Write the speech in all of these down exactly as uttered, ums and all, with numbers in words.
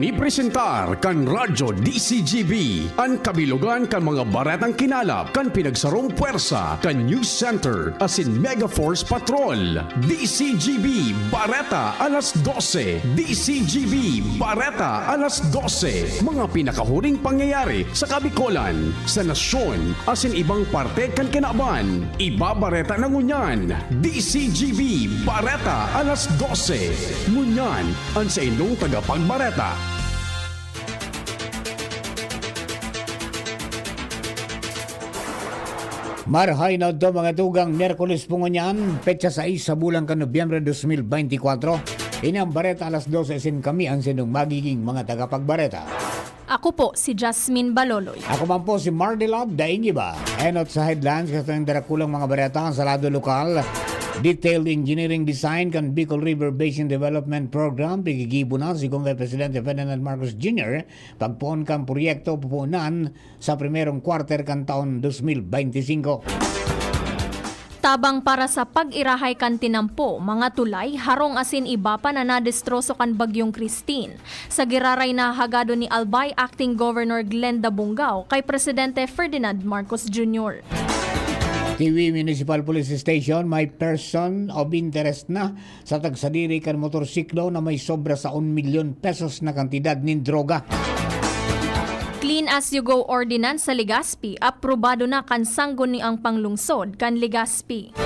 Mipresentar kan Radyo D C G B an kabilogan kan mga baretang kinalap kan pinagsarong pwersa kan News Center asin Mega Force Patrol. D C G B Bareta alas dose. D C G B Bareta alas dose. Mga pinakahuring pangyayari sa Kabikolan, sa nasyon, asin ibang parte kan kinaban. Ibabareta na ngunyan. D C G B Bareta alas dose. Ngunyan, an saindong tagapagbareta. Marahay na udto, mga tugang, Miyerkules po ngunyan, petsa sais sa bulan kan Nobyembre dos mil beintikwatro. Ini ang Bareta alas dose, asin kami ang saindong magiging mga tagapagbareta. Ako po si Jasmine Baloloy. Ako man po si Mardelab Daing Iba. Enot sa headlines, kato ang darakulang mga bareta sa lado lokal. Detailed engineering design kan Bicol River Basin Development Program, pigigibo na, sigon kay Presidente Ferdinand Marcos Junior, pagpoon kan proyekto pupunan sa primerong quarter kan taon dos mil beintisinko. Tabang para sa pag-irahay kan tinampo, mga tulay, harong asin iba pa na nadestroso kan Bagyong Christine. Sa giraray na hagadon ni Albay Acting Governor Glenda Bongao kay Presidente Ferdinand Marcos Junior. Tiwi Municipal Police Station, may person of interest na sa tagsadiri kan motorsiklo na may sobra sa un milyon pesos na kantidad nin droga. Clean as you go ordinance sa Legazpi, aprobado na kan sangguniang panglungsod kan Legazpi.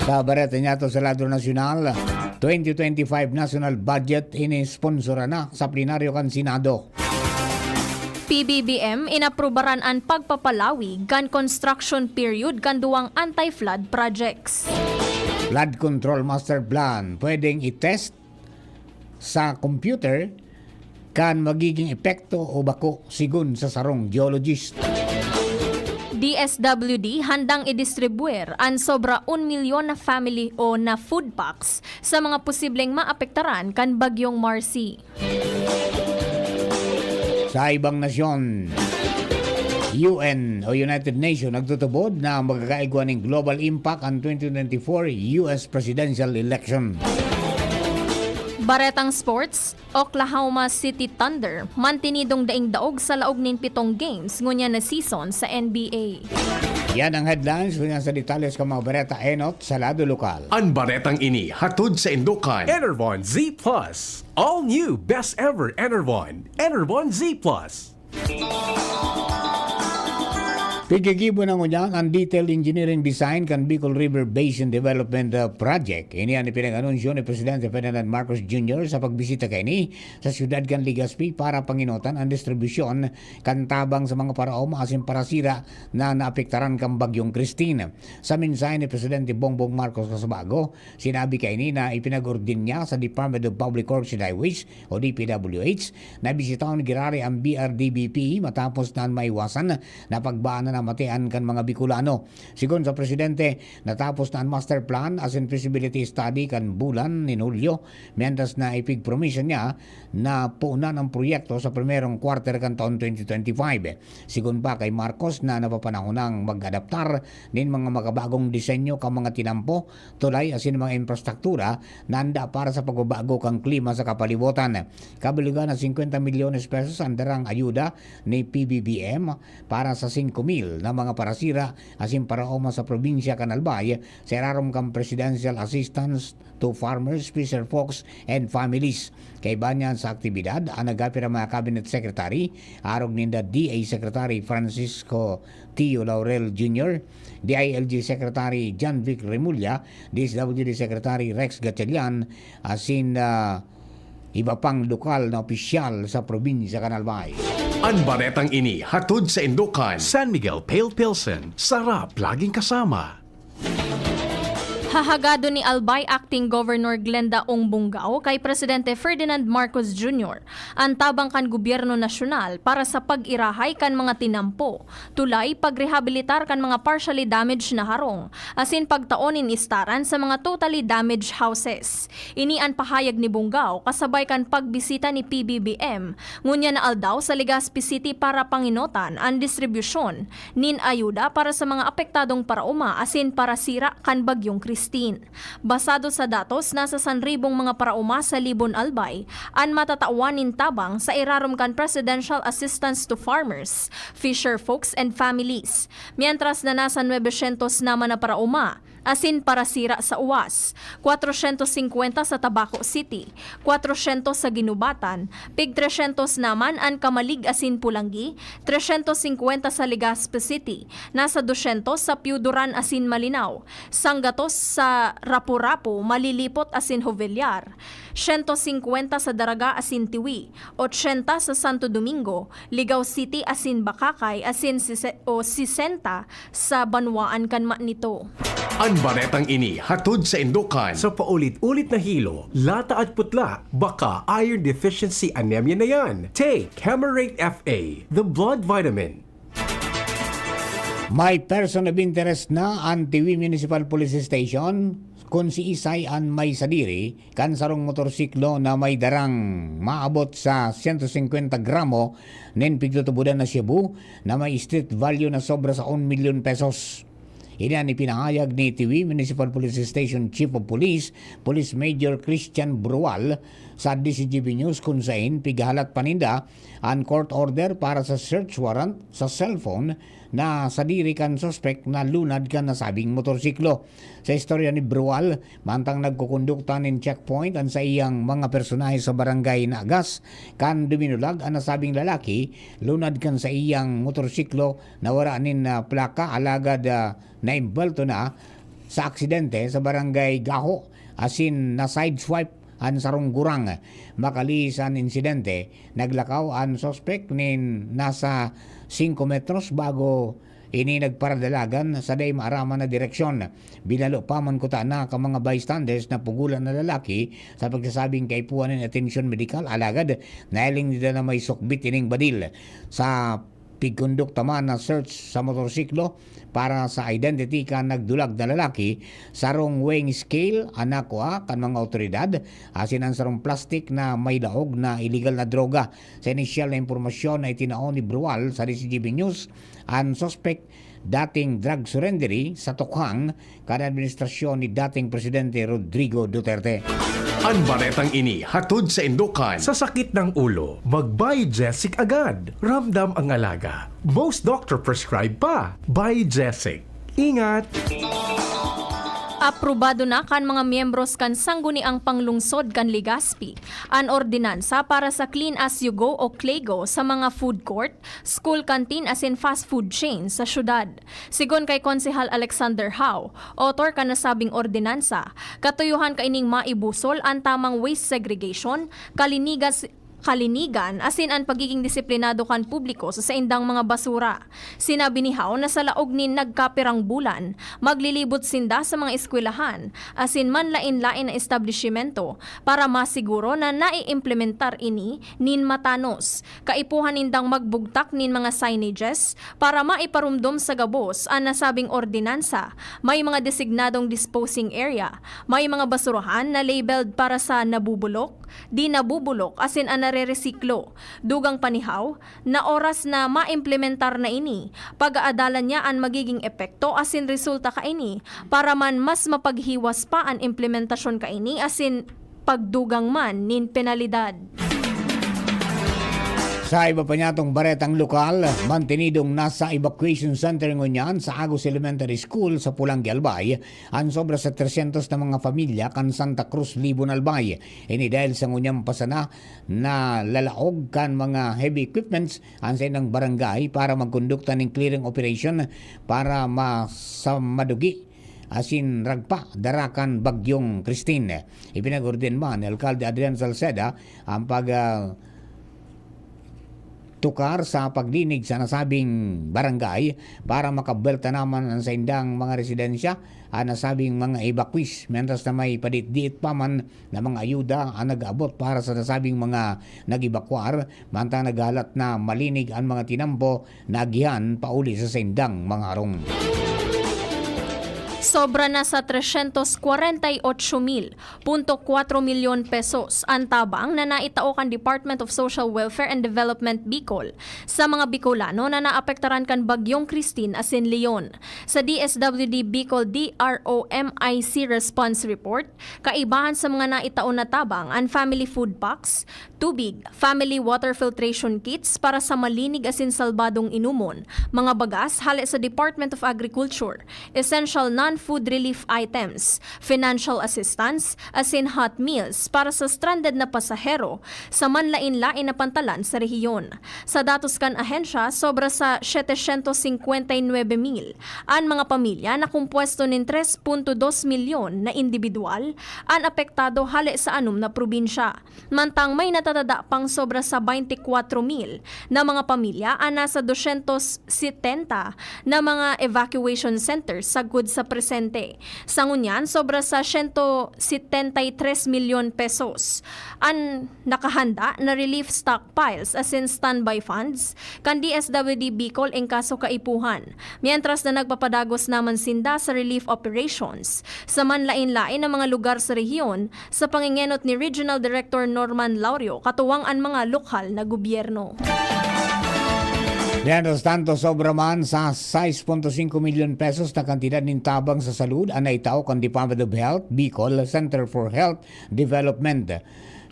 Sa bareta niyato sa lado nasyonal, twenty twenty-five national budget inisponsoran na sa plenaryo kan Senado. P B B M inaprubaran an pagpapalawig kan construction period kan duwang anti-flood projects. Flood Control Master Plan, pwedeng i-test sa computer kan magiging epekto o bako, sigon sa sarong geologist. D S W D handang idistribuir an sobra un milyon na family o na food packs sa mga posibleng maapektaran kan Bagyong Marcy. Sa ibang nasyon, U N o United Nations nagtutubod na magkakaigwa nin global impact an twenty twenty-four U S presidential election. Baretang sports, Oklahoma City Thunder mantinidong daing daog sa laog nin pitong games ngunyan na season sa N B A. Yan ang headlines. Ngunyan sa detalles kan mga bareta, enot sa lado lokal. An baretang ini hatod saindo kan Enervon Z plus. All new best ever Enervon. Enervon Z plus. Pigigibo na ngunyan an detailed engineering design kan Bicol River Basin Development, uh, Project. Ini an ipinag-anunsyo ni Presidente Ferdinand Marcos Junior sa pagbisita kaini sa siyudad kan Legazpi para pangenotan an distribusyon kan tabang sa mga paraoma asin parasira na naapektaran kan Bagyong Christine. Sa mensahe ni Presidente Bongbong Marcos Kasabago, sinabi kaini na ipinag-ordin niya sa Department of Public Works and Highways o D P W H na bisitahon giraray an B R D B P matapos na an maiwasan na pagbaan na namatian kan mga Bicolano. Sigon sa presidente, natapos na an master plan asin feasibility study kan bulan nin Hulyo, mientras na ipigpromisyo niya na punan an proyekto sa primerong quarter kan taon twenty twenty-five. Sigon pa kay Marcos na napapanahon nang mag-adaptar nin mga makabagong disenyo kan mga tinampo, tulay asin mga infrastruktura na handa para sa pagbabago kan klima sa kapalibotan. Kabilugan na singkwenta milyones pesos an darang ayuda ni P B B M para sa singko mil na mga parasira asin paraoma sa probinsya kan Albay sa irarom kan Presidential Assistance to Farmers, Fisherfolks, and Families. Kaiba niyan sa aktibidad, an nagapira mga cabinet secretary, arog ninda D A Secretary Francisco Tio Laurel Junior, D I L G Secretary John Vic Remulla, D S W D Secretary Rex Gatchalian, asin, ah, iba pang lokal na opisyal sa probinsya kan Albay. An baretang ini hatod saindo kan San Miguel Pale Pilsen, sarap laging kasama. Hahagadon ni Albay Acting Governor Glenda Ong Bongao kay Presidente Ferdinand Marcos Junior an tabang kan gobyerno nasyonal para sa pag-irahay kan mga tinampo, tulay, pagrehabilitar kan mga partially damaged na harong, asin pagtao nin istaran sa mga totally damaged houses. Ini an pahayag ni Bongao kasabay kan pagbisita ni P B B M ngunyan na aldaw sa Legazpi City para pangenotan an distribusyon nin ayuda para sa mga apektadong paraoma asin parasira kan Bagyong Christine. sixteen. Basado sa datos, nasa sanribong mga paraoma sa Libon Albay an matatawan nin tabang sa irarom kan Presidential Assistance to Farmers, Fisher Folks and Families, mientras na nasa nuebe syentos naman na paraoma asin parasira sa uwas, kwatrosyentos singkwenta sa Tabaco City, kwatrosyentos sa Guinobatan, pig tresyentos naman an Camalig asin Polangui, tresyentos singkwenta sa Legazpi City, nasa dusyentos sa Pio Duran asin Malinao, sanggatos sa Rapu-Rapu, Malilipot asin Jovellar, syentos singkwenta sa Daraga asin Tiwi, otsenta sa Santo Domingo, Ligao City asin Bacacay asin sise-, o sisenta sa banwaan kan Manito. An baretang ini hatod sa Indokan. Sa paulit-ulit na hilo, lata at putla, baka iron deficiency anemia na yan. Take Camerate F A, the blood vitamin. May person of interest na an Tiwi Municipal Police Station, kun siisay an may sadiri kan sarong motorsiklo na may darang maabot sa siyento singkwenta gramo nin pigtutubodan na shabu na may street value na sobra sa un milyon pesos. Ini an ipinahayag ni Tiwi Municipal Police Station Chief of Police, Police Major Christian Brual, sa D C G B News, kun sain pighahalat pa ninda an court order para sa search warrant sa cellphone na sadiri kan suspek na lunad kan nasabing motorsiklo. Sa istorya ni Brual, mantang nagkukondukta nin checkpoint an saiyang mga personahe sa Barangay Nagas, kan duminulag an nasabing lalaki, lunad kan saiyang motorsiklo na wara nin, ah, plaka, alagad, ah, naimbwelto na sa aksidente sa Barangay Gaho, asin na-sideswipe an sarong gurang. Makalihis an insidente, naglakaw an suspek nin nasa singko metros bago ini nagparadalagan sa dai maaraman na direksyon. Binalo pa man kutana kan mga bystanders na pugolan na lalaki sa pagsasabing kaipuhan nin atensyon medikal, alagad nahiling ninda na may sukbit ining badil. Sa pigkondukta man na search sa motorsiklo para sa identity kan nagdulag na lalaki, sarong weighing scale an nakua kan mga awtoridad, asin an sarong plastik na may laog na iligal na droga. Sa inisyal na impormasyon na itinao ni Brual sa D C G B News, an suspek dating drug surrenderee sa tukhang kan administrasyon ni dating Presidente Rodrigo Duterte. An baretang ini hatod sa Indokan. Sa sakit ng ulo, mag-Biogesic agad. Ramdam ang alaga. Most doctor prescribe pa. Biogesic. Ingat! Aprobado na kan mga miyembros kan Sangguniang Panglungsod kan Legazpi an ordinansa para sa Clean as you go o CLAYGO sa mga food court, school canteen asin fast food chain sa syudad. Sigon kay Konsehal Alexander Hao, author kan nasabing ordinansa, katuyohan kaining maibusol an tamang waste segregation, kalinigas-, kalinigan asin an pagiging disiplinado kan publiko sa saindang mga basura. Sinabi ni Hao na sa laog nin nagkapirang bulan, maglilibot sinda sa mga eskwelahan asin manlaen-laen na establisyemento para masiguro na naiimplementar ini nin matanos. Kaipuhan nindang magbugtak nin mga signages para maiparumdom sa gabos an nasabing ordinansa. May mga designadong disposing area, may mga basurahan na labeled para sa nabubulok, di nabubulok asin an nareresiklo. Dugang pa ni Hao na oras na maimplementar na ini, pag-aadalan niya an magiging epekto asin resulta kaini para man mas mapaghiwas pa an implementasyon kaini asin pagdugang man nin penalidad. Sa iba pa niyatong baretang lokal, mantenidong nasa evacuation center ngunyan sa Agus Elementary School sa Polangui, Albay, an sobra sa tresyentos na mga pamilya kan Santa Cruz, Libon, Albay. Ini dahil sa ngunyan pa sana na lalaog kan mga heavy equipments an saindang barangay para magkondukta nin clearing operation para ma-, sa madugi asin ragpa dara kan Bagyong Christine. Ipinag-ordenman ni Alkalde Adrian Salceda ang pag, ah, tukar sa paglinig sa nasabing barangay para makabuwelta naman ang saindang mga residensya an nasabing mga evacuees, mientras na may padiit-diit pa man na mga ayuda ang nag-aabot para sa nasabing mga nag-ebakwar, mantang naghahalat na malinig an mga tinampo na agihan pauli sa saindang mga harong. Sobra na sa tresyentos kwarenta y ocho mil punto kwatro milyon pesos an tabang na naitao kan Department of Social Welfare and Development Bicol sa mga Bicolano na naapektaran kan Bagyong Christine asin Leon. Sa D S W D Bicol D R O M I C Response Report, kaibahan sa mga naitao na tabang an family food packs, tubig, family water filtration kits para sa malinig asin salbadong inumon, mga bagas hale sa Department of Agriculture, essential non-food relief items, financial assistance, asin hot meals para sa stranded na pasahero sa manlain-lain na pantalan sa rehiyon. Sa datos kan ahensya, sobra sa setecientos cincuenta y nueve mil an mga pamilya na kompuesto nin tres punto dos milyon na indibidwal an apektado hale sa anom na probinsya. Mantang may natatada pang sobra sa twenty-four mil na mga pamilya an nasa dosyentos setenta na mga evacuation centers sagkod sa presente. Sa ngunyan, sobra sa siyento setenta y tres milyon pesos an nakahanda na relief stockpiles asin standby funds kan D S W D Bicol in kaso kaipuhan, mientras na nagpapadagos naman sinda sa relief operations sa manlain-lain na mga lugar sa rehiyon, sa pangengenot ni Regional Director Norman Laurio, katuwang an mga lokal na gobyerno. Mientras tanto, sobra man sa sais punto singko milyon pesos na kantidad nin tabang sa salud an naitao kan Department of Health, Bicol Center for Health Development,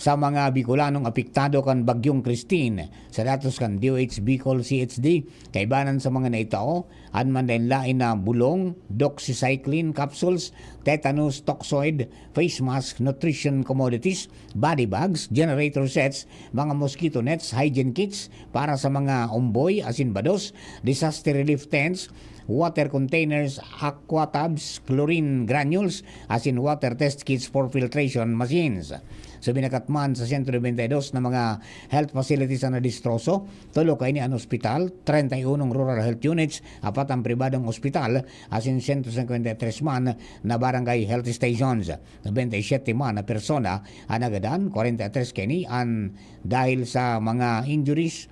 sa mga Bicolanong apektado kan Bagyong Christine. Sa datos kan D O H Bicol C H D, kaibanan sa mga naitao, an manlain-lain na bulong, doxycycline capsules, tetanus toxoid, face mask, nutrition commodities, body bags, generator sets, mga mosquito nets, hygiene kits para sa mga omboy asin bados, disaster relief tents, water containers, aqua tubs, chlorine granules, asin water test kits for filtration machines. Subinakat man sa siyento nobenta y dos na mga health facilities an nadistroso, tulo kaini an ospital, treinta y unong rural health units, apat an pribadong ospital, asin siyento singkwenta y tres man na barangay health stations. Nobenta y siyete man na persona an nagadan, kwarenta y tres kaini an dahil sa mga injuries,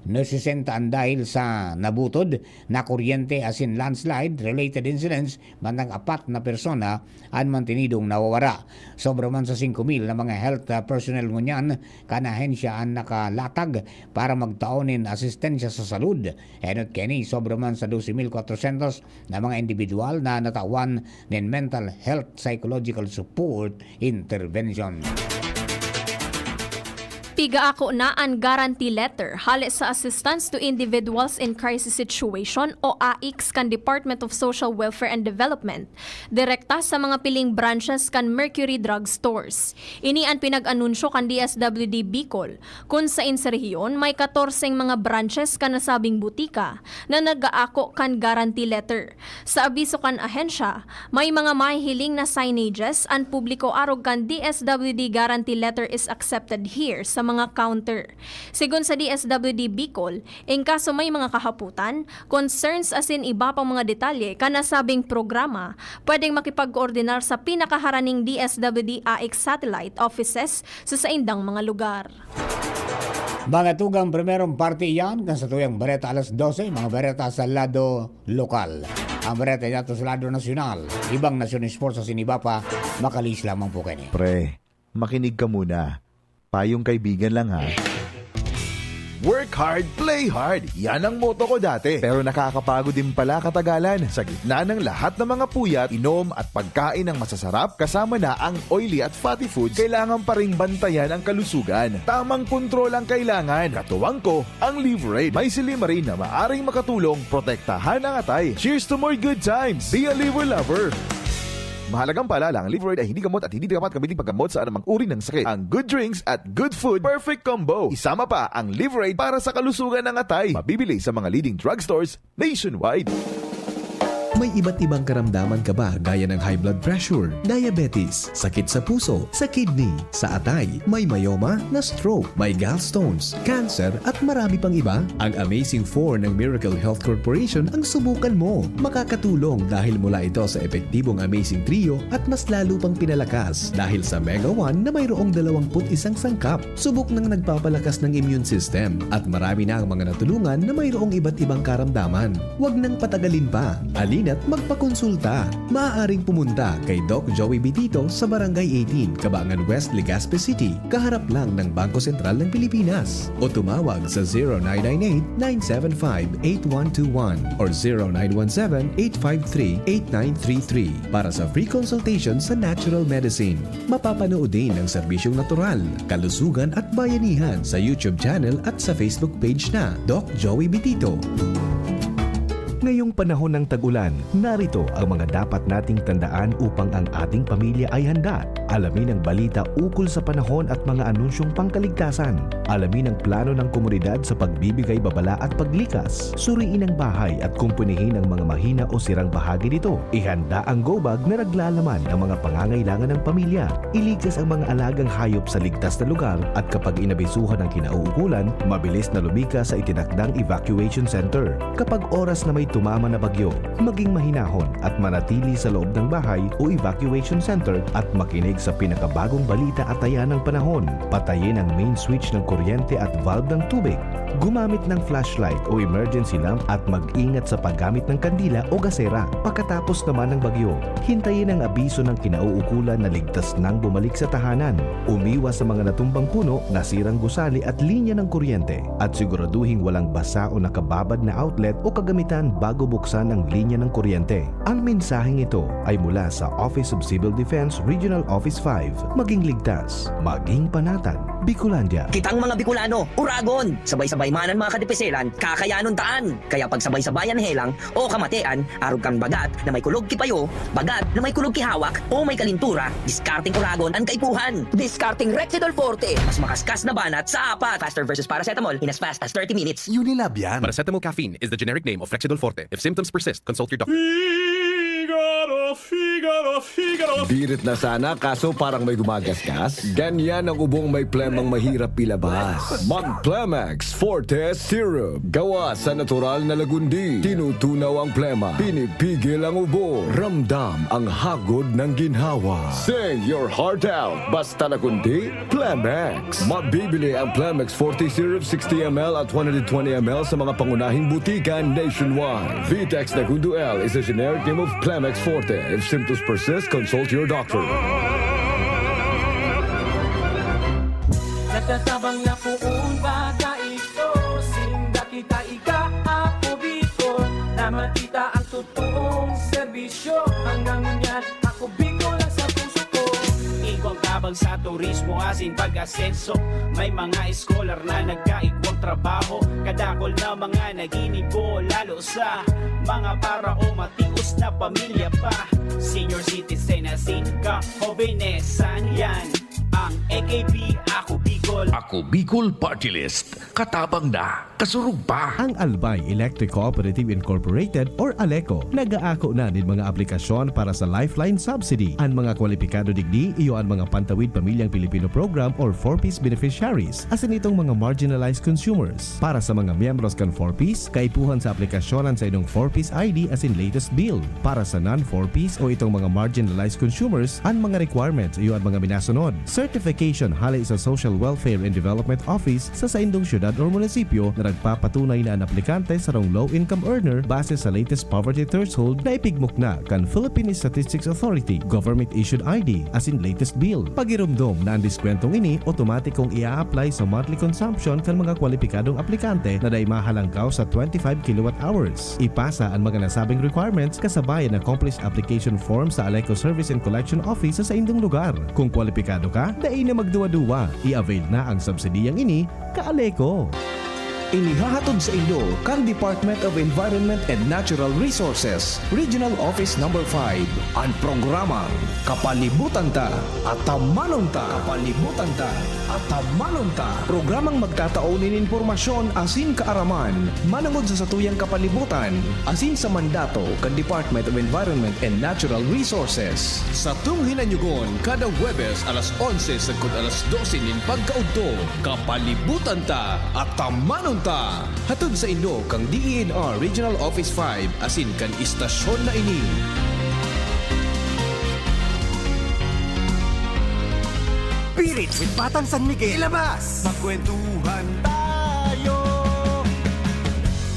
sesenta an dahil sa nabutod na kuryente asin landslide-related incidents, mantang apat na persona an mantinidong nawawara. Sobra man sa singko mil na mga health, ah, personnel ngunyan kan ahensya an nakalatag para magtao nin asistensya sa salud. Enot kaini, sobra man sa dose mil kwatrosyentos na mga indibidwal na natawan nin mental health psychological support intervention. Pigaako na an guarantee letter hale sa Assistance to Individuals in Crisis Situation o AICS kan Department of Social Welfare and Development direkta sa mga piling branches kan Mercury Drug Stores. Ini an pinag-anunsyo kan D S W D Bicol, kun sain sa rehiyon may katorseng mga branches kan nasabing butika na nag-aako kan guarantee letter. Sa abiso kan ahensya, may mga mahihiling na signages an publiko arog kan D S W D guarantee letter is accepted here sa mga counter. Sigon sa D S W D Bicol, in kaso may mga kahapotan, concerns asin iba pang mga detalye kan nasabing programa, pwedeng makipagkoordinar sa pinakaharaning D S W D AICS satellite offices sa saindang mga lugar. Mga tugang, primerong parte iyan kan satuyang bareta alas dose, mga bareta sa lado lokal. Ang bareta yato sa lado nasyonal, ibang nasyon, sports asin iba pa, makalihis lamang po kaini. Pre, makinig ka muna. Payong kaibigan lang ha. Work hard, play hard. Yan ang motto ko dati. Pero nakakapagod din pala katagalan. Sa gitna ng lahat ng mga puyat, inom at pagkain ng masasarap, kasama na ang oily at fatty foods, kailangan pa ring bantayan ang kalusugan. Tamang kontrol ang kailangan. Katuwang ko, ang Liverade. May silymarin na maaring makatulong protektahan ang atay. Cheers to more good times! Be a Liver Lover! Mahalagang paalala, ang Liverade ay hindi gamot at hindi dapat gamitin paggamot sa anumang uri ng sakit. Ang good drinks at good food, perfect combo. Isama pa ang Liverade para sa kalusugan ng atay. Mabibili sa mga leading drugstores nationwide. May iba't ibang karamdaman ka ba, gaya ng high blood pressure, diabetes, sakit sa puso, sa kidney, sa atay, may myoma, na stroke, may gallstones, cancer, at marami pang iba? Ang Amazing four ng Miracle Health Corporation ang subukan mo. Makakatulong dahil mula ito sa epektibong Amazing Trio at mas lalo pang pinalakas dahil sa Mega one na mayroong dalawampu't isang sangkap. Subok ng nagpapalakas ng immune system at marami na ang mga natulungan na mayroong iba't ibang karamdaman. Huwag nang patagalin pa. Halina at magpakonsulta. Maaaring pumunta kay Doc Joey Bitito sa Barangay eighteen, Cabangan West, Legazpi City, kaharap lang ng Bangko Sentral ng Pilipinas. O tumawag sa zero nine nine eight, nine seven five, eight one two one or zero nine one seven, eight five three, eight nine three three para sa free consultation sa natural medicine. Mapapanood din ang serbisyong natural, kalusugan at bayanihan sa YouTube channel at sa Facebook page na Doc Joey Bitito. Ngayong panahon ng tag-ulan, narito ang mga dapat nating tandaan upang ang ating pamilya ay handa. Alamin ang balita ukol sa panahon at mga anunsyong pangkaligtasan. Alamin ang plano ng komunidad sa pagbibigay babala at paglikas. Suriin ang bahay at kumpunihin ang mga mahina o sirang bahagi nito. Ihanda ang go bag na naglalaman ng mga pangangailangan ng pamilya. Ilikas ang mga alagang hayop sa ligtas na lugar at kapag inabisuhan ang kinauukulan, mabilis na lumikas sa itinakdang evacuation center. Kapag oras na may tumama na bagyo, maging mahinahon at manatili sa loob ng bahay o evacuation center at makinig sa pinakabagong balita at taya ng panahon. Patayin ang main switch ng kuryente at valve ng tubig. Gumamit ng flashlight o emergency lamp at mag-ingat sa paggamit ng kandila o gasera. Pagkatapos naman ng bagyo, hintayin ang abiso ng kinauukulan na ligtas nang bumalik sa tahanan. Umiwas sa mga natumbang puno, nasirang gusali at linya ng kuryente, at siguraduhing walang basa o nakababad na outlet o kagamitan bago buksan ang linya ng kuryente. Ang mensaheng ito ay mula sa Office of Civil Defense Regional Office five. Maging ligtas, maging panatag, Bicolandia. Kitang mga Bicolano, Oragon! Sabay-sabay man an mga kadipiselan, kakayanon taan! Kaya pagsabay-sabayan helang o kamatean, arog kan bagat na may kulog ki payo, bagat na may kulog ki hawak, o may kalintura, diskarteng Oragon an kaipuhan! Diskarteng Rexidol Forte, mas makaskas na banat sa apat! Faster versus paracetamol in as fast as thirty minutes. Unilab yan. Paracetamol caffeine is the generic name of Rexidol Forte. If symptoms persist, consult your doctor. Figaro, Figaro, Figaro. Birit na sana, kaso parang may gumagasgas. Ganyan ang ubong may plemang mahirap ilabas. Mag Plemex Forte Syrup. Gawa sa natural na lagundi. Tinutunaw ang plema. Pinipigil ang ubo. Ramdam ang hagod ng ginhawa. Sing your heart out. Basta lagundi, Plemex. Mabibili ang Plemex Forte Syrup sixty M L at one hundred twenty M L sa mga pangunahing butika nationwide. Vitex Nagundo L is a generic name of Plemex Forte. If symptoms persist, consult your doctor. Nagtatabang na poon ba kaito? Sinda kita ika, ako Bicol, na makita ang totoong serbisyo. Hanggang ngunyan, ako Bicol lang sa puso ko. Igwang tabang sa turismo asin pag-asenso. May mga scholar na nagkaigwang trabaho. Kadakol na mga naginibo, lalo sa mga para o matios na pamilya pa. Senior citizen asin kahobenesan, yan ang A K P, Ako Bicol. Ako Bicol Party List. Katabang na, kasurog pa. Ang Albay Electric Cooperative Incorporated or ALECO nag-aako na nin mga aplikasyon para sa Lifeline Subsidy. An mga kwalipikado digdi iyo an mga Pantawid Pamilyang Pilipino Program or four Ps beneficiaries, asin itong mga marginalized consumers. Para sa mga miyembros kan four Ps, kaipuhan sa aplikasyon an saindong four Ps I D asin latest bill. Para sa non-four Ps o itong mga marginalized consumers, an mga requirements iyo an mga minasunod: certification hale sa Social Welfare and Development Office sa saindong syudad or munisipyo na nagpapatunay na an aplikante sarong low-income earner base sa latest poverty threshold na ipigmukna kan Philippine Statistics Authority, government-issued I D, asin latest bill. Pagiromdom na an diskwentong ini otomatikong i-a-apply sa monthly consumption kan mga kwalipikadong aplikante na dai mahalangkaw sa twenty-five kilowatt hours. Ipasa an mga nasabing requirements kasabay an accomplished application form sa ALECO Service and Collection Office sa saindong lugar. Kung kwalipikado ka, dai na magduwa-duwa. I-avail na ang subsidiyang ini, ka-ALECO. Inihahatod saindo kan Department of Environment and Natural Resources, Regional Office Number five, an programang Kapalibutan Ta, Atamanon Ta. Kapalibutan Ta, Atamanon Ta. Programang magtatao nin impormasyon asin kaaraman manongod sa satuyang kapalibutan asin sa mandato kan Department of Environment and Natural Resources. Satong hinanyugon kada Huwebes alas onse sagkod alas dose nin pagkaudto. Kapalibutan Ta, Atamanon Ta. Hatod saindo kan D E N R Regional Office five asin kan istasyon na ini. Pirit with Batang San Miguel. Ilabas! Magkwentuhan tayo.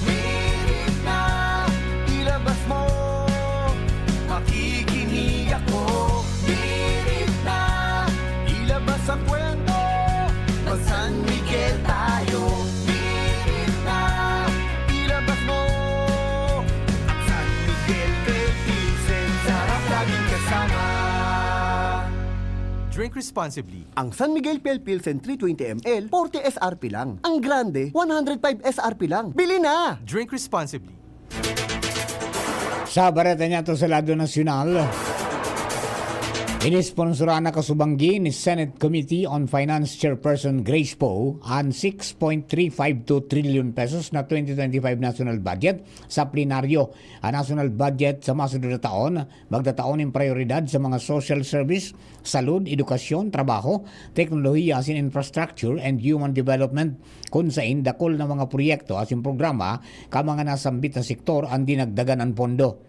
Pirit na, ilabas mo. Drink responsibly. Ang San Miguel Pale Pilsen three twenty M L, forty S R P lang. Ang Grande, one hundred five S R P lang. Bili na! Drink responsibly. Sa bareta niya to sa lado nasyonal, inisponsoran na kasubanggi ni Senate Committee on Finance Chairperson Grace Poe an six point three five two trillion pesos na twenty twenty-five national budget sa plenaryo. Ang national budget sa masunod na taon magtatao nin prayoridad sa mga social service, salud, edukasyon, trabaho, teknolohiya asin infrastructure and human development, kun sain dakul na mga proyekto asin programa kan mga nasambit na sektor an dinagdagan an pondo.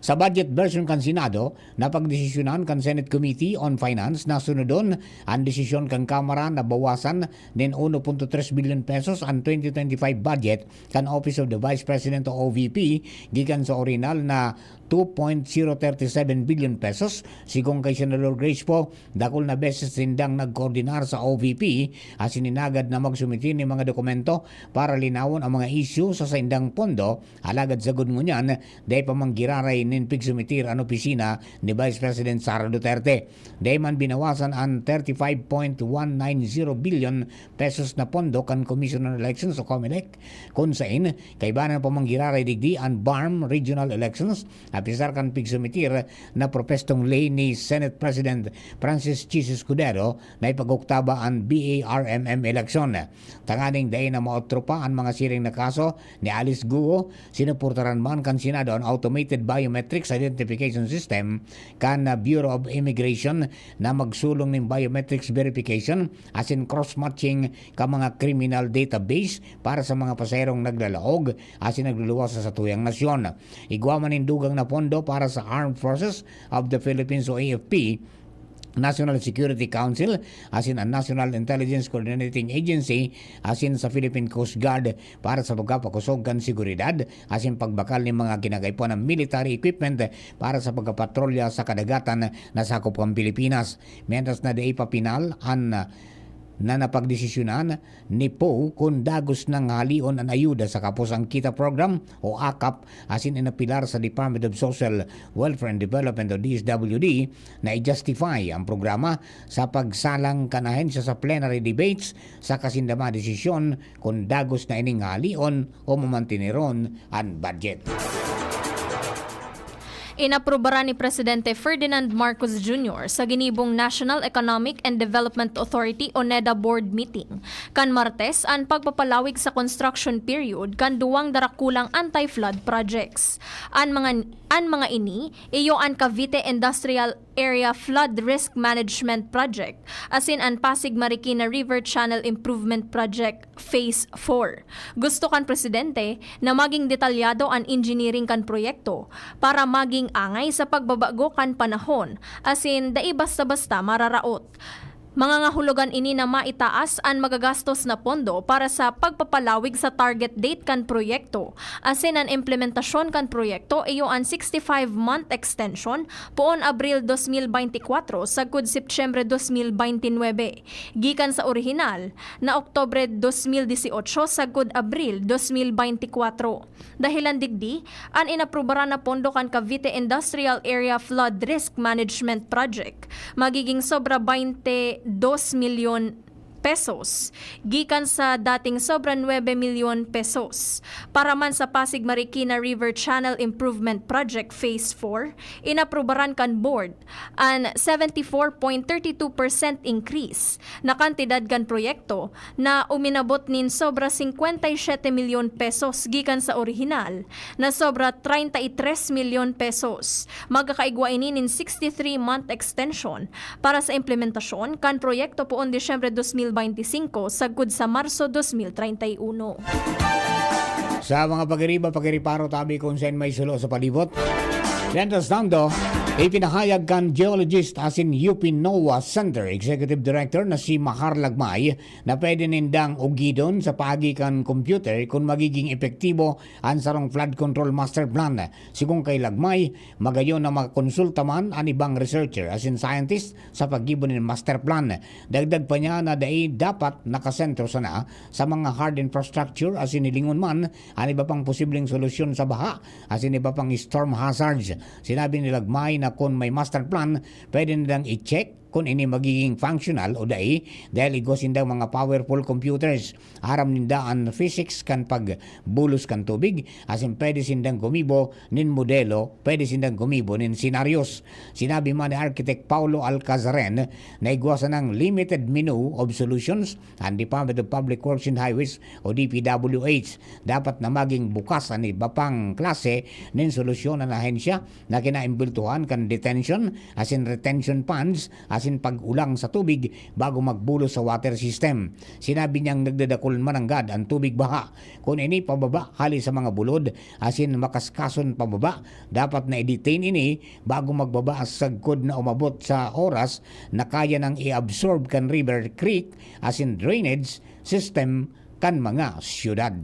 Sa budget version kan Senado, napagdesisyonan kan Senate Committee on Finance na sunodon an desisyon kan Kamara na bawasan nin uno punto tres bilyon pesos an twenty twenty-five budget kan Office of the Vice President o O V P gikan sa orihinal na two point zero thirty seven billion pesos. Sigon kay Senador Grace Poe, dakul na beses sindang nagkoordinar sa O V P asin inagad na magsumiti nin mga dokumento para linawon ang mga isyu sa saindang pondo, alagad sagkod ngunyan, dai pa man giraray nin pigsumitir an opisina ni Vice President Sara Duterte. Dai man binawasan an thirty-five point one nine zero billion pesos na pondo kan Commission on Elections o COMELEC, kun sain kaibanan pa man giraray digdi an BARMM regional elections, apisar kan pigsumitir na propestong ley ni Senate President Francis Chiz Escudero na ipag-oktaba an BARMM eleksyon. Tanganing dai na maotro pa an mga siring na kaso ni Alice Guo, sinuportaran man kan Senado an automated biometrics identification system kan Bureau of Immigration na magsulong nin biometrics verification asin cross-matching kan mga criminal database para sa mga pasaherong naglalaog asin nagluluwas sa satuyang nasyon. Igwa man nin dugang na pondo para sa Armed Forces of the Philippines o A F P, National Security Council, asin an National Intelligence Coordinating Agency, asin sa Philippine Coast Guard para sa pagpapakosog kan seguridad asin pagbakal nin mga kinakaipuhan na military equipment para sa pagpapatrolya sa kadagatan na sakop kan Pilipinas. Mientras na dai pa pinal an, ah, na napagdesisyonan ni Poe kun dagos nang halion an ayuda sa Kapos ang Kita Program o akap asin inapilar sa Department of Social Welfare and Development o D S W D na i-justify ang programa sa pagsalang kan ahensya sa plenary debates saka sinda madesisyon kun dagos na ining halion o mamantineron an budget. Inaprubaran ni Presidente Ferdinand Marcos Junior sa ginibong National Economic and Development Authority o NEDA Board meeting kan Martes an pagpapalawig sa construction period kan duwang darakulang anti-flood projects. An mga, an mga ini, iyo an Cavite Industrial Area Flood Risk Management Project asin an Pasig Marikina River Channel Improvement Project Phase four. Gusto kan presidente na maging detalyado an engineering kan proyekto para maging angay sa pagbabago kan panahon asin dai basta-basta mararaot. Mangangahulogan ini na maitaas an magagastos na pondo para sa pagpapalawig sa target date kan proyekto, asin an implementasyon kan proyekto iyo an sixty-five-month extension, poon Abril dos mil beintikwatro sagkod Setyembre dos mil beintinuebe, gikan sa orihinal na Oktubre dos mil dieciocho sagkod Abril dos mil beintikwatro. Dahelan digdi, an inaprubaran na pondo kan Cavite Industrial Area Flood Risk Management Project magiging sobra baynte dos milyon pesos, gikan sa dating sobra nuebe milyon pesos. Para man sa Pasig Marikina River Channel Improvement Project Phase four, inaprubaran kan board an seventy-four point thirty two percent increase na kantidad kan proyekto na uminabot nin sobra singkwenta y siyete milyon pesos gikan sa orihinal na sobra treinta y tres milyon pesos. Magkakaigwa ini nin sixty-three-month extension para sa implementasyon kan proyekto poon Disyembre dos mil beintisinko sagkod sa Marso dos mil treinta y uno. Sa mga pagiriba, pagiriparo tabi kung saan may sulo sa palibot. Mientras tanto, ipinahayag kan geologist asin U P NOAA Center Executive Director na si Mahar Lagmay na pwede nindang ugidon sa paagi kan computer kun magiging epektibo an sarong flood control master plan. Sigon kay Lagmay, magayon na makakonsulta man an ibang researcher asin scientist sa paggibo nin master plan. Dagdag pa niya na dai dapat nakasentro sana sa mga hard infrastructure asin hilingon man an iba pang posibleng solusyon sa baha asin iba pang storm hazards. Sinabi ni Lagmay na kun may master plan, pwede nilang i-check kun ini magiging functional o dai, dahil igwa sindang mga powerful computers. Aram ninda an physics kan pagbulos kan tubig, asin pwede sindang gumibo nin modelo, pwede sindang gumibo nin senaryos. Sinabi man ni Architect Paulo Alcazaren na igwa sanang limited menu of solutions an Department of Public Works and Highways o D P W H. Dapat na maging bukas an iba pang klase nin solusyon an ahensya na kinaimbultuhan kan detention asin retention ponds asin pag-ulang sa tubig bago magbulos sa water system. Sinabi niyang nagdadakul mananggad an tubig baha kun ini pababa hali sa mga bulod asin makaskason pababa. Dapat na i-detain ini bago magbaba sagkod na umabot sa oras na kaya nang i-absorb kan river creek asin drainage system kan mga syudad.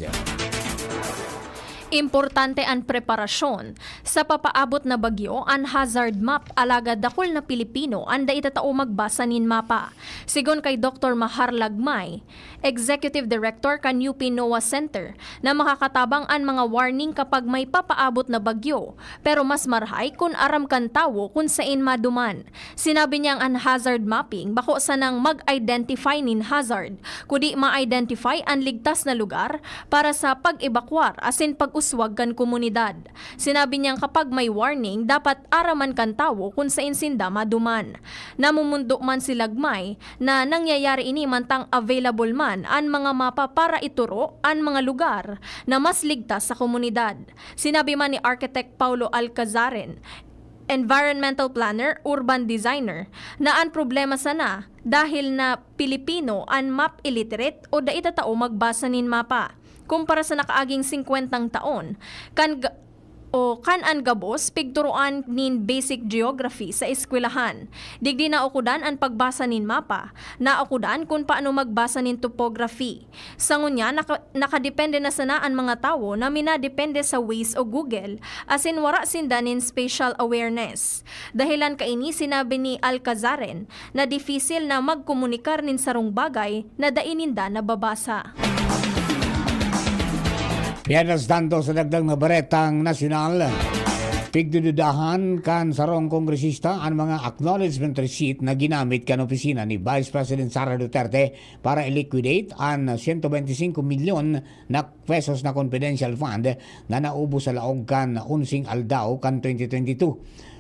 Importante an preparasyon. Sa papaabot na bagyo, an hazard map, alagad dakul na Pilipino an dai tatao magbasa nin mapa. Sigon kay Doktor Mahar Lagmay, Executive Director kan U P NOAA Center, na makakatabang an mga warning kapag may papaabot na bagyo, pero mas marahay kun aram kan tawo kun saen maduman. Sinabi niyang an hazard mapping bako sanang mag-identify nin hazard, kundi ma-identify an ligtas na lugar para sa pag-ebakwar asin pag-uswag kan komunidad. Sinabi niyang kapag may warning, dapat araman kan tawo kun saen sinda maduman. Namumundo man si Lagmay na nangyayari ini mantang available man an mga mapa para ituro an mga lugar na mas ligtas sa komunidad. Sinabi man ni Architect Paulo Alcazaren, environmental planner, urban designer, na an problema sana dahil na Pilipino an map illiterate o dai tatao magbasa nin mapa. Kumpara sa nakaaging singkwentang taon, kan ga-, o kan an gabos pigturoan nin basic geography sa eskwelahan. Digdi naukudan an pagbasa nin mapa, naukudan kun paano magbasa nin topography. Sa ngunyan, naka-, nakadepende na sana an mga tawo na minadepende sa Waze o Google, asin wara sinda nin spatial awareness. Dahilan kaini, sinabi ni Alcazaren na difisil na magkomunikar nin sarong bagay na dai ninda nababasa. Mientras tanto, sa dagdag na baretang nasyonal, pigdududahan kan sarong kongresista an mga acknowledgement receipt na ginamit kan opisina ni Vice President Sara Duterte para i-liquidate an siyento bente singko milyon na pesos na confidential fund na naubos sa laog kan unsing aldaw kan twenty twenty-two.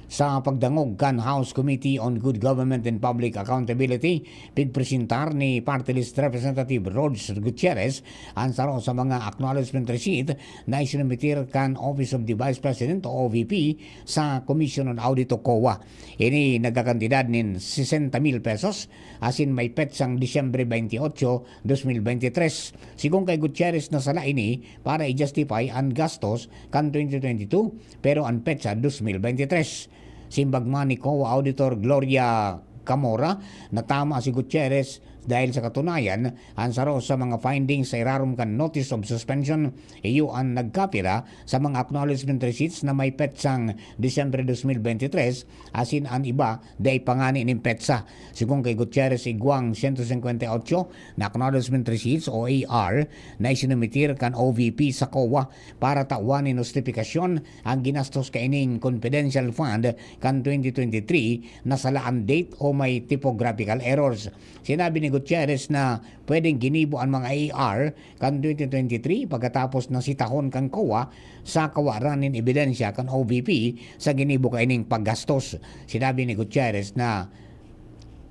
Sa pagdangog kan House Committee on Good Government and Public Accountability, pigpresentar ni Party List Representative Rog Gutierrez an saro sa mga acknowledgement receipt na isinumitir kan Office of the Vice President o O V P sa Commission on Audit o COA. Ini nagkakantidad nin sesenta mil pesos, asin may petsang Disyembre veintiocho, dos mil veintitrés. Sigon kay Gutierrez na sala ini para i-justify an gastos kan twenty twenty-two, pero an petsa dos mil veintitrés. Simbag man ni COA Auditor Gloria Camora na tama si Gutierrez dahil sa katunayan, an saro sa mga findings sa irarom kan Notice of Suspension, iyo an nagkapira sa mga acknowledgement receipts na may petsang Disyembre dos mil veintitrés, asin an iba dai pa ngani nin petsa. Sigon kay Gutierrez, igwang siyento singkwenta y otso na acknowledgement receipts o A R na isinumitir kan O V P sa COA para tawan nin hustifikacion an ginastos kaining confidential fund kan twenty twenty-three na sala an date o may typographical errors. Sinabi ni Gutierrez na pwedeng ginibo an mga A R kan twenty twenty-three pagkatapos na sitahon kan COA sa kawaran nin ebidensya kan O V P sa ginibo kaining paggastos. Sinabi ni Gutierrez na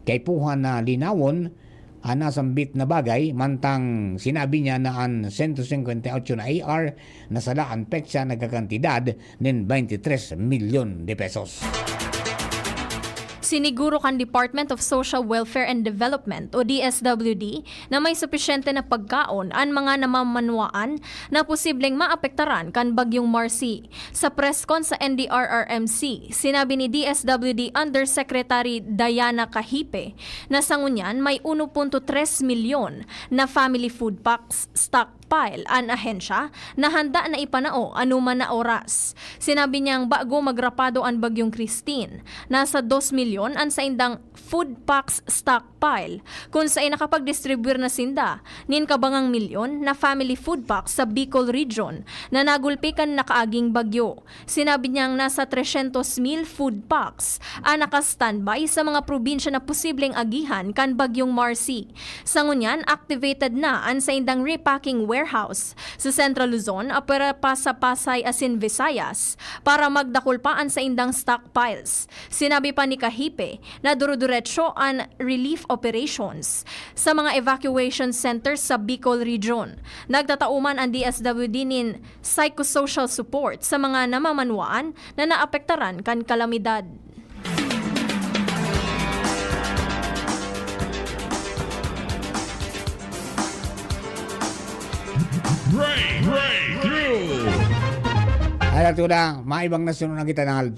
kaipuhan na linawon an nasambit na bagay, mantang sinabi niya na an siyento singkwenta y otso na A R na sala an petsa nagkakantidad nin twenty-tres milyon de pesos. Siniguro kan Department of Social Welfare and Development o D S W D na may supisyente na pagkaon an mga namamanwaan na posibleng maapektaran kan Bagyong Marcy. Sa press con sa N D R R M C, sinabi ni D S W D Undersecretary Diana Cahipe na sa ngunyan may uno punto tres milyon na family food packs stock stockpile an ahensya na handa na ipanao anoman na oras. Sinabi niyang bago magrapado an Bagyong Christine, nasa dos milyon an saindang food packs stockpile, kun saen nakapagdistribuyar na sinda nin kabangang milyon na family food packs sa Bicol Region na nagulpi kan nakaaging bagyo. Sinabi niyang nasa tresyentos mil food packs an naka-standby sa mga probinsya na posibleng agihan kan Bagyong Marcy. Sa ngunyan, activated na an saindang repacking warehouse sa Central Luzon, apwera pa sa Pasay asin Visayas, para magdakul pa an saindang stockpiles. Sinabi pa ni Kahipe na duruduretso an relief operations sa mga evacuation centers sa Bicol Region. Nagtatao man an D S W D nin psychosocial support sa mga namamanwaan na naapektaran kan kalamidad. Break, breakthrough! Alat ko na, maibang nasyon na kita nal.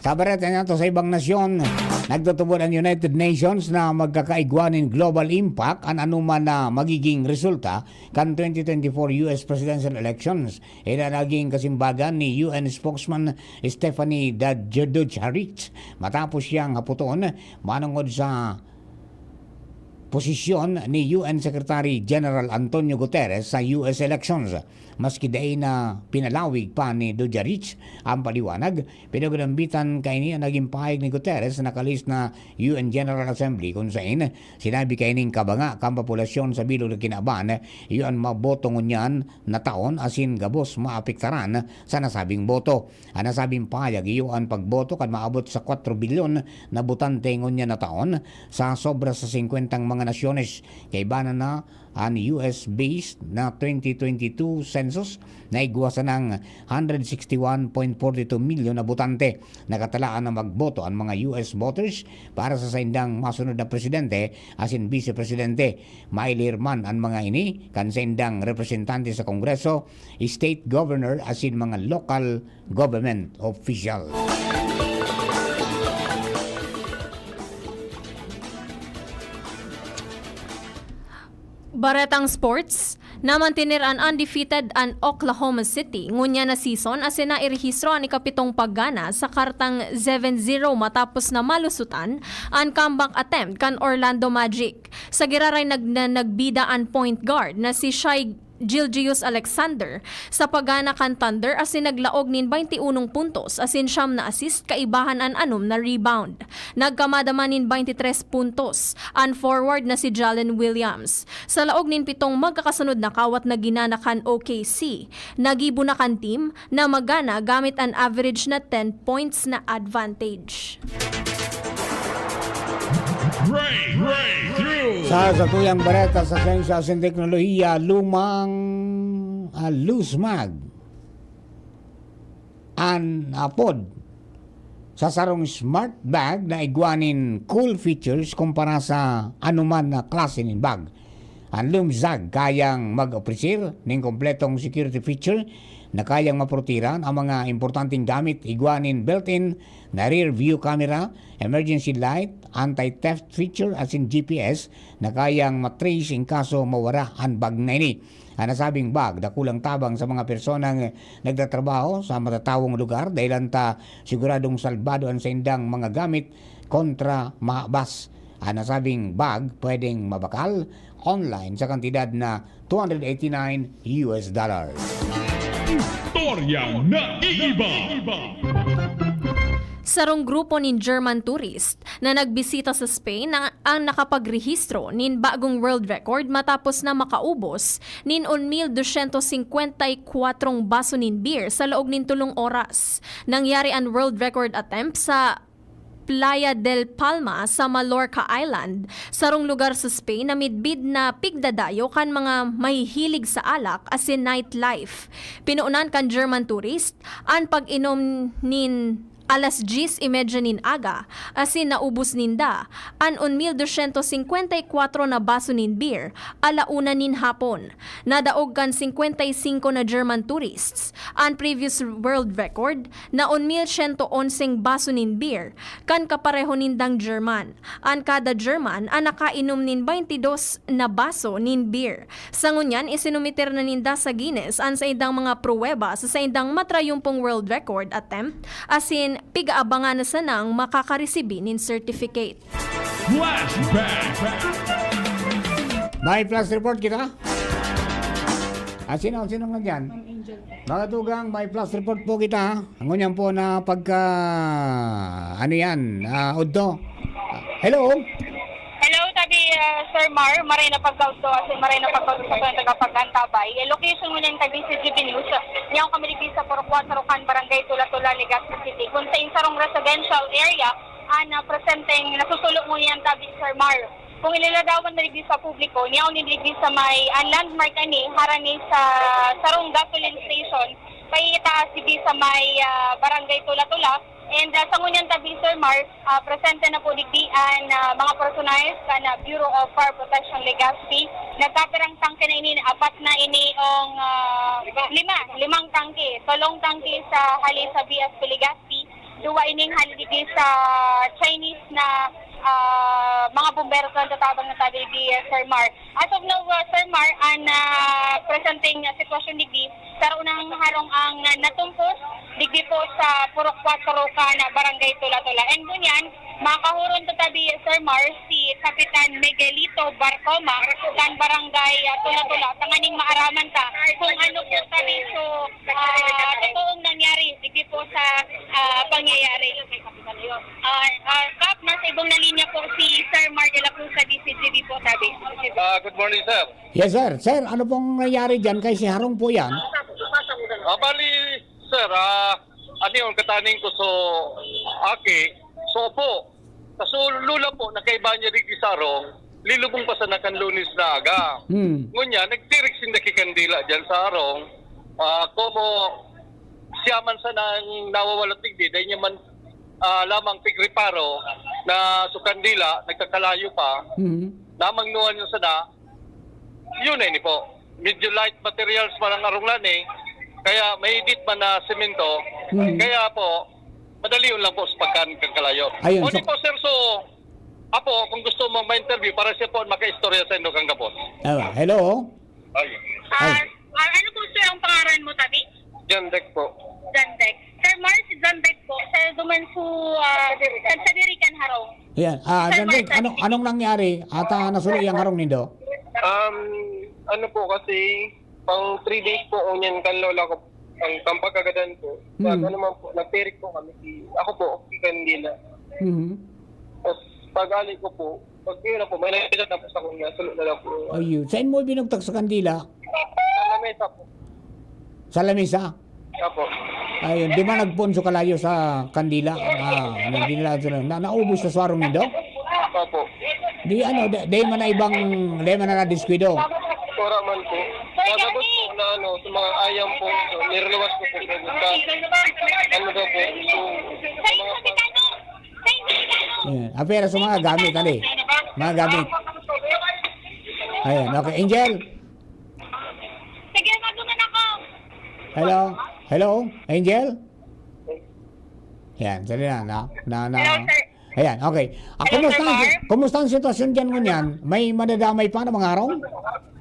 Sa bareta niya to, sa ibang nasyon, nagtutubod ang United Nations na magkakaigwa nin global impact an anuman na magiging resulta kan twenty twenty-four U S presidential elections. Ina naging kasimbagan ni U N spokesman Stephanie Dujarric matapos siyang haputon manongod sa posisyon ni U N Secretary General Antonio Guterres sa U S elections. Maski dai na pinalawig pa ni Dujarric ang paliwanag, pinagnambitan kaini an naging pahayag ni Guterres na nakalihis na U N General Assembly, kun saen sinabi kaining kabanga kan populasyon sa bilog na kinaban, iyo an maboto ngunyan na taon asin gabos maapektaran sa nasabing boto. An nasabing pahayag iyo an pagboto kan maabot sa kwatro bilyon na botante ngunyan na taon sa sobra sa singkwentang mga nasyones. Kaibanan na an U S-based na twenty twenty-two census na igwa sanang hundred sixty-one point forty-two milyon na botante. Nakatalaan na magboto an mga U S voters para sa saindang masunod na presidente asin bise presidente. Mailihir man an mga ini kan saindang representante sa Kongreso, state governor asin mga local government official. Baretang sports, namantener an undefeated an Oklahoma City ngunyan na season asin nairehistro an ikapitong paggana sa kartang seven zero matapos na malusutan an comeback attempt kan Orlando Magic. Sa giraray nag-, na nagbida an point guard na si Shai Gilgeous-Alexander sa paggana kan Thunder asin naglaog nin baynte unong puntos asin siyam na assist kaibahan an anom na rebound. Nagkamada man nin baynte tres puntos an forward na si Jalen Williams. Sa laog nin pitong magkakasunod na kawat na ginana kan O K C, nagibo na kan team na magana gamit an average na ten points na advantage. Break, breakthrough! Sa satuyang bareta sa siyensya asin teknolohiya, lumang ah, loose mag an apod sa sarong smart bag na igwa nin cool features kumpara sa anuman na klase nin bag. An Lumzag kayang mag-opresir nin kompletong security feature na kayang maprotehiran ang mga importanteng gamit igwa nin built-in na rear view camera, emergency light, anti-theft feature asin G P S na kayang matrace in kaso mawara an bag na ini. An nasabing bag dakulang tabang sa mga personang nagtatrabaho sa matatawong lugar dahilan ta siguradong salbado an saindang mga gamit kontra mahabas. An nasabing bag pwedeng mabakal online sa kantidad na two hundred eighty-nine U S dollars. Istoryang naiiba! Sarong grupo nin German tourist na nagbisita sa Spain na ang nakapagrehistro nin bagong world record matapos na makaubos nin un mil dosyentos singkwenta y kwatro baso nin beer sa laog nin tolong oras. Nangyari an world record attempt sa Playa del Palma sa Mallorca Island, sarong lugar sa Spain na midbid na pigdadayo kan mga mahihilig sa alak asin nightlife. Pinoonan kan German tourist an pag-inom nin alas dyes y medya nin aga, asin naubos ninda an un mil dosyentos singkwenta y kwatro na baso nin beer, ala una nin hapon. Nadaog kan singkwenta y singko na German tourists an previous world record na un mil syento onseng baso nin beer kan kapareho nindang German. An kada German an nakainom nin baynte dos na baso nin beer. Sa ngunyan, isinumiter na ninda sa Guinness an saindang mga pruweba sa saindang matrayumpong world record attempt, asin pig-aabangan na sanang makakaresibi nin certificate. Flashback! May flash report kita. Ah, sino, sino nga dyan? Mga tugang, may flash report po kita. Ngunyan po na pagka, ano yan, ah, udto. Hello? Hello, tabi, ah, Sir Mar, maray na pagkaudto, asin maray na pagkaudto sa mga tagapagantabay. Eh, location mo niyang tabi si G B News. Niyaw kami digdi sa Purok Kuwatro kan Barangay Tula-Tula, Legazpi City. Kung sa insarong residential area, ah, na presenteng nasusulo mo niyang tabi, Sir Mar. Kung ililadawan na digdi sa publiko, niyaw ni digdi sa may, ang landmark ani, harani sa sarong gasoline station, paitaas digdi sa may, ah, Barangay Tula-Tula. And, ah, sa ngunyan tabi, Sir Mar, ah, presente na po digdi an, ah, mga personahe kan, ah, Bureau of Fire Protection Legazpi. Nagkapirang tangke na ini, apat na ini ong, ah, lima, limang tangke, tolong tangke sa hali sa B F P Legazpi, duwa ining hali digdi sa Chinese na, ah, mga bumbero kan tatabang na tabi digdi, Sir Mar. As of now, ah, Sir Mar, an, ah, presenteng, ah, sitwasyon digdi, saro nang harong ang, ah, natumpos digdi po sa Purok Kuwatro kan Barangay Tula-Tula. And ngunyan, makahuron ta tabi, Sir Mar, si Kapitan Miguelito Barcoma kan Barangay, ah, Tula-Tula, tanganing maaraman ta kung ano po tabi so, ah, totoong nangyari digdi po sa, ah, pangyayari. Ah, ah, Kap, nasa ibong na linya po si Sir Mar de la Cruz sa D C G B po, tabi. Ah, good morning, sir. Yes, sir. Sir, ano pong nangyari dyan? Kasi harong po yan. Ah, bali, sir, ah, ano yun, kataning ko so, aki, so po, sa sulo lang po, nakaiba niya digdi sa harong, lilubong pa sana kan Lunes na aga. Hmm. Ngunyan, nagtirik sinda ki kandila dyan sa harong. Ah, komo siya man sana ang nawawalat digdi, dahil niya man, ah, lamang pigreparo na so kandila, nagkakalayo pa, Hmm. namangnuhan niya sana, yun na ini po. Medyo light materials man ang arong lan eh. Kaya mahigit man na semento. Hmm. Kaya po, madali yun lang po sa pagkan kang kalayo. Ayun, Morning so po, sir. So, apo, kung gusto mong ma-interview, para siya po makaistorya sa inyo kang gabos. Ah, hello? Ay. Ah, Ay. ah, ano po, sir, ang pangaran mo, tabi? John Beck po. John Beck. Sir Mar, si John Beck po. Sir, duman su, ah, sa, sa diri kan harong. Yan. Ah, Sir John Mar, Beck, ano, sir. anong nangyari? Ata nasulo yung harong nindo? Um, ano po kasi, pang three days po, ngunyan kan lola ko, ang, ang pagkagadan ko. Hmm. Ano man po, nagtirik po kami. Si, ako po, si Candila. Mhm. Tapos, pag-ali ko po, pag yun na po, may nakita na po sa kunya, sulo na lang po. Ayun. Saan mo binugtak sa kandila? Sa lamesa po. Sa lamesa? Opo. Ayun. Di ba nagpoon so kalayo sa kandila? Ah, ano, di nila, na, naubos sa swarong nindo? Opo. Di ano, di, di man na ibang, di man na nadiskuido? Wala man po. Nagabot po na ano, sa mga ayam po, so, niriliwas ko po, po, sa, ano daw po, so, sa mga pang- Ayan. Ah, pero sa mga gamit, ali. Mga gamit. Ayan, okay. Angel? Sige, maguman ako. Hello? Hello? Angel? Ayan, sali na, na, na, na. Hello, sir. Ayan, okay. Ah, Hello, kumusta Sir ang, Mar? kumusta ang sitwasyon dyan ngunyan? May madadamay pa na mga harong?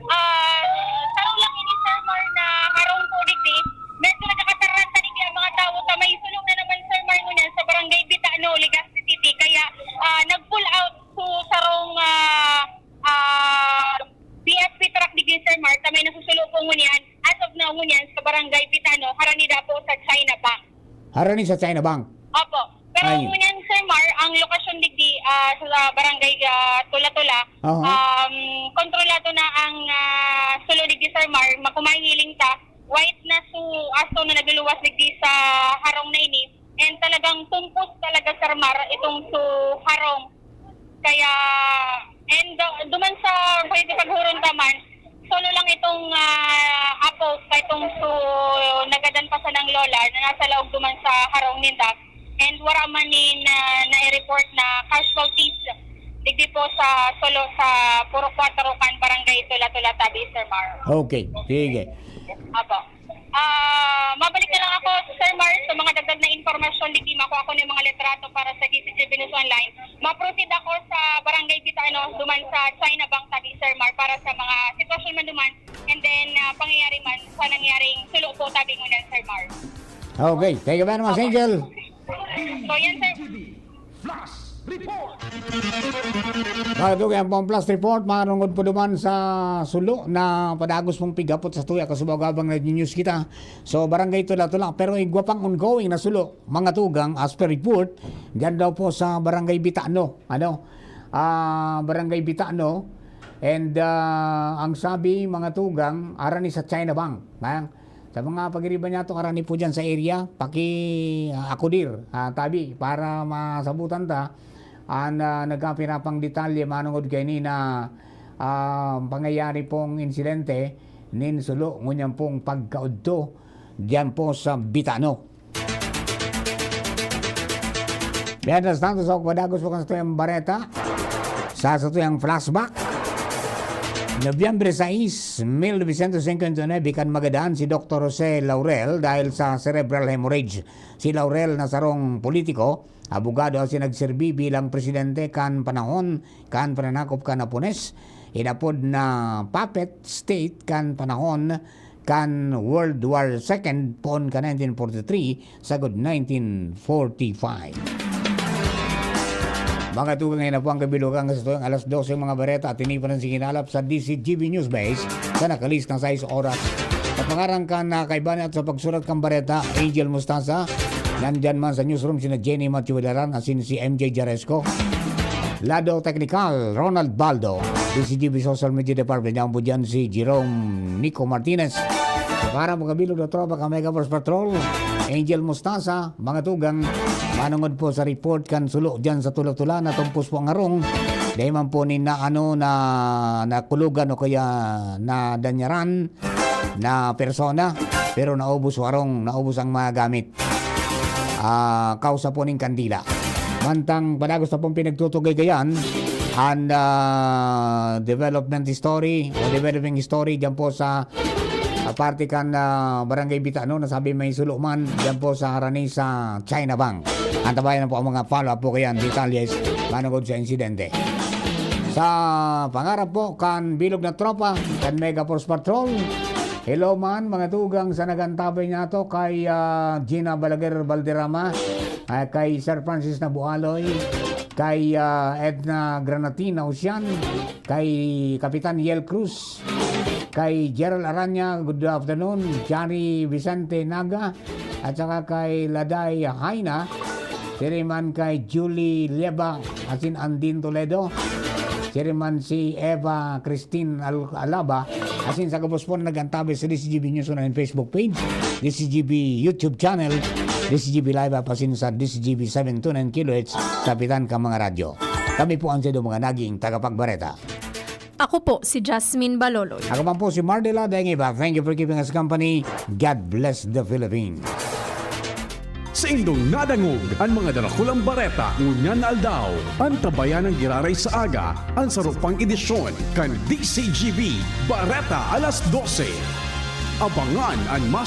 Ah, sarong lang ini, Sir Mar, na harong po digdi. Medyo nagkakataranta digdi ang mga tawo sa may sulong na naman, Sir Mar, ngunyan sa Barangay Bitano, Legazpi City. Kaya, ah, nag-pull out po sarong, ah, ah, B S P truck digdi, Sir Mar, sa may nasusulo po ngunyan. As of now, ngunyan, sa Barangay Bitano, harani daw po sa China Bank. Harani sa China Bank? Opo. Pero Ayun. ngunyan, Sir Mar, ang lokasyon digdi, ah, sa Barangay, ah, Tula-Tula, Aha. um, kontrolado na ang, ah, sulo digdi, Sir Mar. Makumahiling ta, white na su aso na nagluluwas digdi sa harong na ini. And talagang tumpos talaga, Sir Mar, itong su harong. Kaya, and, uh, duman sa pwede paghuron ta man, solo lang itong, ah, apo, ka itong su nagadan pa sa nang lola na nasa laog duman sa harong ninda. And wala man nin, ah, na-report na casualties digdi po sa sulo sa Purok Kuwatro kan Barangay Tula-Tula, Tabi, Sir Mar. Okay, sige. Apo. Ah, mabalik na lang ako, Sir Mar, sa mga dagdag na impormasyon, digdi makua ko nin mga litrato para sa D C G B News Online. Ma-proceed ako sa Barangay Bitano, duman sa China Bank, Tabi, Sir Mar, para sa mga sitwasyon man duman, and then, ah, pangyayari man sa nangyaring sulo po, Tabi, ngunyan, Sir Mar. Okay, thank you very much, Angel. So, yan, sir. Flash Report! Bago yan pong flash report, manungod po duman sa sulo na padagos pong pigapot sa tuya, kasubago habang nag-news kita. So, Barangay Tula-Tula, pero igwa pang ongoing na sulo, mga tugang, as per report, dyan daw po sa Barangay Bitano, ano? Ah, Barangay Bitano, and, ah, ang sabi, mga tugang, arani sa China Bank, ha? Sa mga pagiriba niya to, arani po dyan sa area, paki, ah, akudir, ah, tabi, para masabutan ta an, ah, nagkapirapang detalye manungod kaini na, ah, pangyayari pong insidente nin sulo ngunyan pong pagkaudto diyan po sa Bitano. Mientras tanto, sa padagos po kan satuyang bareta, sa satuyang flashback, Nobyembre sais, mil novecientos cincuenta y nueve, kan magadan si Doktor Jose Laurel dahil sa cerebral hemorrhage. Si Laurel na sarong politiko, abogado asin nagserbi bilang presidente kan panahon kan pananakop kan Hapones, inapod na puppet state kan panahon kan World War Second, poon kan nineteen forty-three sagod nineteen forty-five. Mga tugang, yan na po ang kabilugan sa tuyang alas dose, mga bareta, at ini pa rin singinalap sa D C G B News Base sa nakalis na sais oras. Sa pangaran kan, ah, kaibahan at sa pagsurat kan bareta, Angel Mostaza, nandyan man sa newsroom sina Jenny Matthew Villaran asin si M J Jaresco. Lado teknikal, Ronald Baldo. D C G B Social Media Department, yan po dyan si Jerome Nico Martinez. Sa para po kabilog na tropa kan Mega Force Patrol, Angel Mostaza, mga tugang, manungod po sa report kan sulo dyan sa Tula-Tula, natumpos po ang harong. Dahil man po ni na, ano, na, nakulugan o kaya nadanyaran na persona, pero naubos warong, naubos ang mga gamit. Ah, kausa po ning kandila. Mantang padagos na pong pinagtutugay gayan, an, ah, development story o developing story dyan po sa, ah, parte kan, ah, Barangay Bitano, na sabi may sulo man dyan po sa harani sa China Bank. Antabayan na po ang mga follow-up po kayan, detalyes manungod sa insidente. Sa pangarap po kan bilog na tropa, kan Mega Force Patrol, hello man, mga tugang sa nagantabay niyato kay, ah, Gina Balaguer Valderrama, ah, kay Sir Francis Nabualoy, kay, ah, Edna Granatina Usian, kay Kapitan Yel Cruz, kay Gerald Aranya, good afternoon, Johnny Vicente Naga, at saka kay Laday Haina, siring man kay Julie Leba, asin Andin Toledo, siring man si Eva Christine Al-, Alaba, asin sa gabos po na nag-antabay sa D C G B News Online Facebook page, D C G B YouTube channel, D C G B Live app, asin sa D C G B seven two nine kilohertz sa pitan kan mga radyo. Kami po ang saindo mga naging tagapagbareta. Ako po si Jasmine Baloloy. Ako man po si Mardela Dengiba. Thank you for keeping us company. God bless the Philippines. Saindong nadangog an mga darakulang bareta ngunyan na aldaw. Antabayan an giraray sa aga, an saro pang edisyon kan D C G B Bareta Alas Dose. Abangan an mas